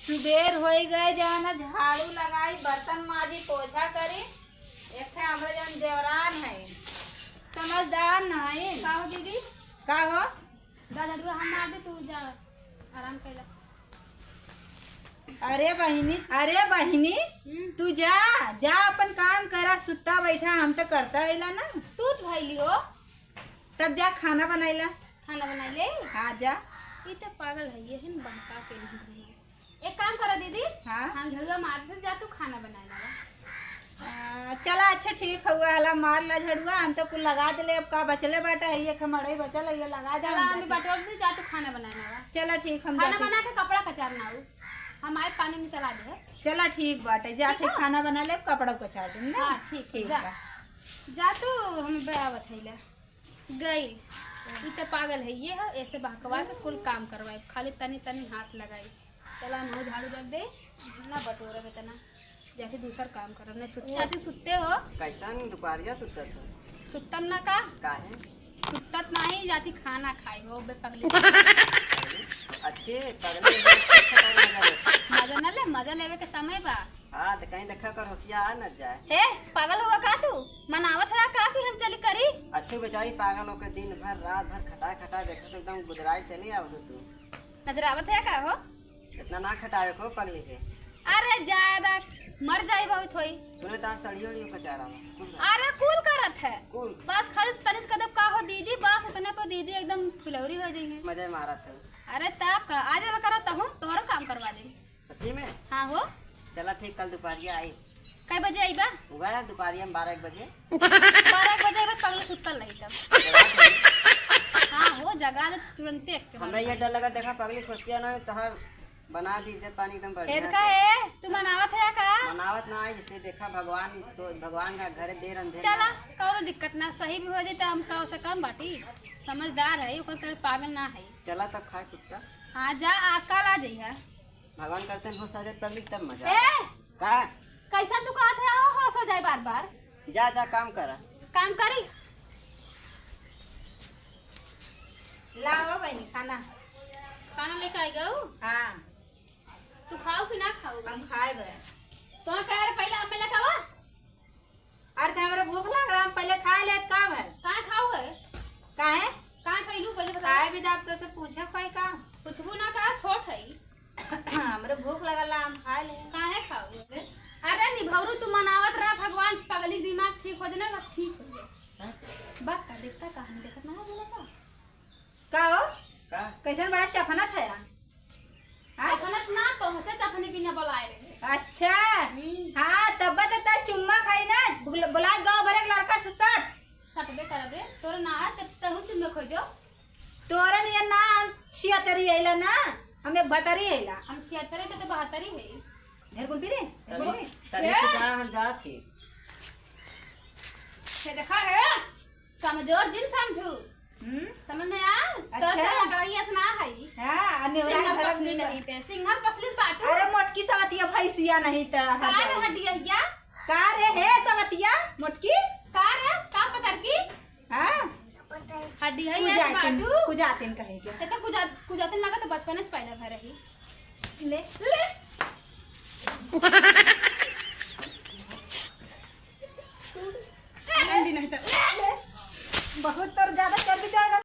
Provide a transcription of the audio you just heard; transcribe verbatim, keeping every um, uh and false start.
सुबेर होई गए, जाना झाड़ू लगाई, बर्तन माजी, पोछा करी। एक ठे हमरे जौन देवरान है, समझदार नहीं। का हो दीदी? का हो? दा झड़ुआ हम मार दे, तू जा आराम कैला। अरे बहिनी, अरे बहिनी, हम्म। तू जा, जा अपन काम करा, सुत्ता बैठा, हम तो करता हैला ना। सूत भइली हो। तब जा खाना बनाइला। खाना बनाई ले? हाँ, जा। ई तो पागल है, ये है न बहका के नहीं सुनी। एक काम करो दीदी, हाँ? हम झड़ुआ मार दे, जा तू खाना बनाए ना। आ, चला, अच्छा ठीक हुआ, हला मार ला झड़ुआ, हम तो कुल लगा देले, अब का बचले बाटे है, ये खमड़े बचल है, ये लगा दे, चला, हम हम जाते। बटोर दे, जा तू खाना बनाए ना। चला ठीक, हम खाना जाते। बना के कपड़ा कचार ना हो, हम आए पानी में चला दे। चला ठीक बाटे, जाते ठीक है। खाना बना ले, कपड़ा कचार दे ना। हाँ, ठीक है, ठीक जा। बा। जा तू, हम बे आवत है ले। गई। ई त पागल है, ये है, ऐसे बहकवा के कुल काम करवाए, खाली तनी तनी हाथ लगाई। चला, हम झाड़ू रख दे, ना बटोरब इतना, जाके दूसर काम करब, नहीं सुत, जाती सुत्ते हो। कैसन दुपहरिया सुतत हो? सुत्तम ना का? काहे? सुत्तत नहीं, जाती खाना खाई हो, बे पगली। अच्छे, पगली हो, अच्छा खाना मजा लेते। मजा न ले, मजा लेवे के समय बा। हाँ, तो कहीं देखा कर होशियार न जाए। ए, पागल हुआ का तू? मनावत है का कि हम चली करी? अच्छे बेचारी पागल होके दिन भर, रात भर खटा खटा देखा तो एकदम गुदराई चली आवत हो तू। नजर आवत है का हो? इतना ना खटावे को पगली के। अरे ज्यादा मर जाई बहुत होई। सुने तार सड़ियो उड़ियो कचारा में। अरे कुल करत है। कुल। बस खाली तनिस कदम का हो दीदी, बस इतने पर दीदी एकदम फुलौरी हो जाएंगे। मजा मारत है। अरे तब का, आज वाला करत हूँ, तोहरो काम करवा दे। सच्ची में? हाँ हो। चला ठीक, कल दुपहरिया आई। कै बजे आईबा? उगा दुपहरिया में बारह एक बजे। बारह एक बजे आईबा, पगली सुतल रही तब। जगा दे। हाँ हो, जगा दे तुरंते एक के बार हमरा ये में। डर लगा, देखा पगली खोसिया ना तोहर बना दी इज्जत पानी एकदम बढ़िया फिर से। का है? तू मनावत है का? मनावत ना है, जैसे देखा भगवान सो-, भगवान का घरे देर अंधेर चला, ना। कौनो दिक्कत ना, सही भी हो जाए तो हम का से कम बाटी, समझदार है, ओकर तरह पागल ना है। चला तब खाए सुत्ता। हाँ जा, आ, कल आ जइहा। भगवान करते हैं होश आ जाए पब्लिक तब मजा ए! आए। का? कैसन तू कहत है हो, होश हो जाए बार बार? जा, जा काम करा। काम करी। लाओ बहनी खाना। खाना लेके आई गऊ? हाँ। तू खाऊ कि ना खाऊ? हम खाए बे। तो कह रहे पहले हमें लेके आवा। अरे, तो हमरे भूख लग रहा, हम पहले खा लेत, का भइल? कहाँ खाऊ है? काहे? कहाँ खैलू, पहले बता। खाए भी दाब, तो से पूछे कोई का? पूछबू ना का, छोट है। हमरे भूख लगल, हम खा ले। काहे खाऊ है? अरे, निभौरू, तू मनावत रहा भगवान से, पगली दिमाग ठीक हो जाए ना, बस ठीक हो जाए। हाँ? बा, का देखता, कहानी देखत ना है, बोला का? का हो? का? कैसन बड़ा चफनत है यार? हाँ? चफनत ना, तोहसे चफनी बिना बोलाए रहे। अच्छा। हम्म। हाँ, तब तो ता चुम्मा खाई ना, बुल-, बुला गाँव भरे के लड़का से सट। सटबे करब रे, तोर ना है, तब तहु चुम्मे खोजो। तोरे नियन ना हम छिहत्तरी अइला ना, हम एक बहत्तरी अइला। हम छिहत्तरी के तो बहत्तरी है। ढेर कुल पी रे, ढेर कुल पी। तनी ए? तू जा, हम जात ही। ये देखा है? कमजोर जिन समझू। हम्म? समझ में आल? अच्छा। तोर तो लकड़िया से ना हई। हाँ, आ नेवरा सिंघल धरम पसली दिन नहीं ते, सिंघल पसली बाटू। अरे मोटकी सवतिया भैंसिया नहीं त का रे हजारी। हड्डिया हिया? का रे हे सवतिया मोटकी? का रे, का पतर की? हाँ? हड्डी है तू ये जातिन, बाटू। कुजातिन कहे के। ते तो कुजा-, कुजातिन लगा तो बचपन से पैदा भर रही। ले। ले। डंडी नहीं तो। बहुत तोर ज्यादा चर्बी चढ़ गल।